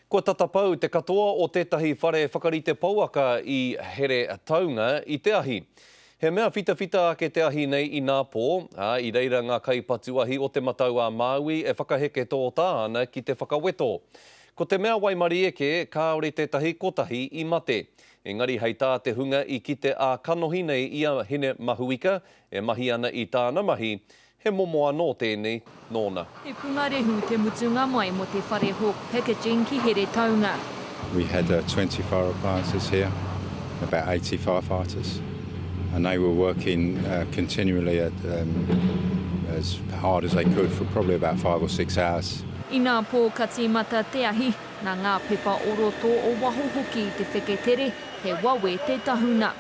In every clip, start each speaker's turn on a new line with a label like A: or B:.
A: Kua tata pau te katoa o tētahi whare whakarite pouaka i Heretaunga i te ahi. He mea whitawhita ake te ahi nei inapō, ā, i reira ngā kaipatu ahi o Te Matau-a-Māui e whakaheke tōtā ana ki te whakaweto. Ko te mea waimarie kē, kāore tētahi kotahi i mate. Engari hei tā te hunga i kite ā-kanohi nei i a Hine Mahuika e mahi ana i tāna mahi, He momo anō tēnei nōna.
B: He pungarehu te mutunga mai mō te whare Hawke Packaging ki Heretaunga.
C: We had 20 fire appliances here, about 80 firefighters, and they were working continually at as hard as they could for probably about five or six hours.
B: Inā pō ka tīmata te ahi, nā ngā pepa o roto, o waho hoki i te wheketere, he wawe te tahuna.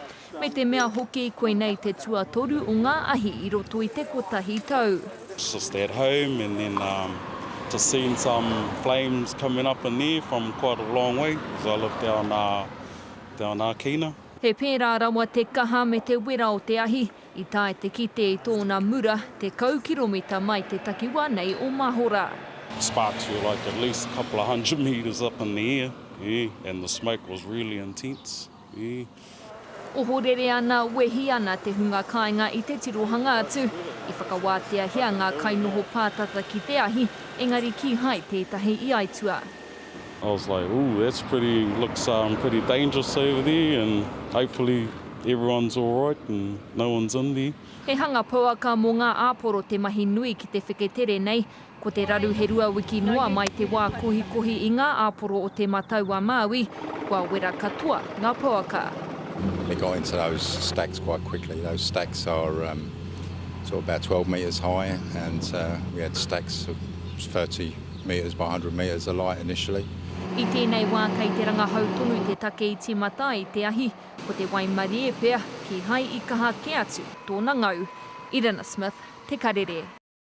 B: Me te mea hoki, koinei te tuatoru o ngā ahi i roto i te kotahi tau.
D: Just at home and then just seen some flames coming up in there from quite a long way because I live down down Akina.
B: He pērā rawa te kaha me te wera o te ahi, i tae te kite i tōna mura, 10 kiromita mai te takiwā nei o Mahora.
D: Sparks were like at least a couple of hundred metres up in the air, yeah, and the smoke was really intense, yeah.
B: Ohorere ana, wehi ana te hunga kāinga i te tirohanga atu. I whakawāteahia ngā kainoho pātata ki te ahi, engari kīhai tētahi i aitua.
D: I was like, ooh, that's pretty, looks um, pretty dangerous over there and hopefully everyone's alright and no one's in there.
B: He hanga pouaka mō ngā āporo te mahi nui ki te wheketere nei, Ko te raru he rua wiki noa mai te wā kohikohi i ngā āporo o Te Matau-a-Māui, kua wera katoa ngā pouaka.
C: They got into those stacks quite quickly. Those stacks are um, sort of about 12 metres high and uh, we had stacks of 30 metres by 100 metres alight initially.
B: I tēnei wā kei te rangahau tonu te take i tīmata ai te ahi, ko te waimarie pea, kīhai i kaha kē atu tōna ngau. Irina Smith, Te Karere.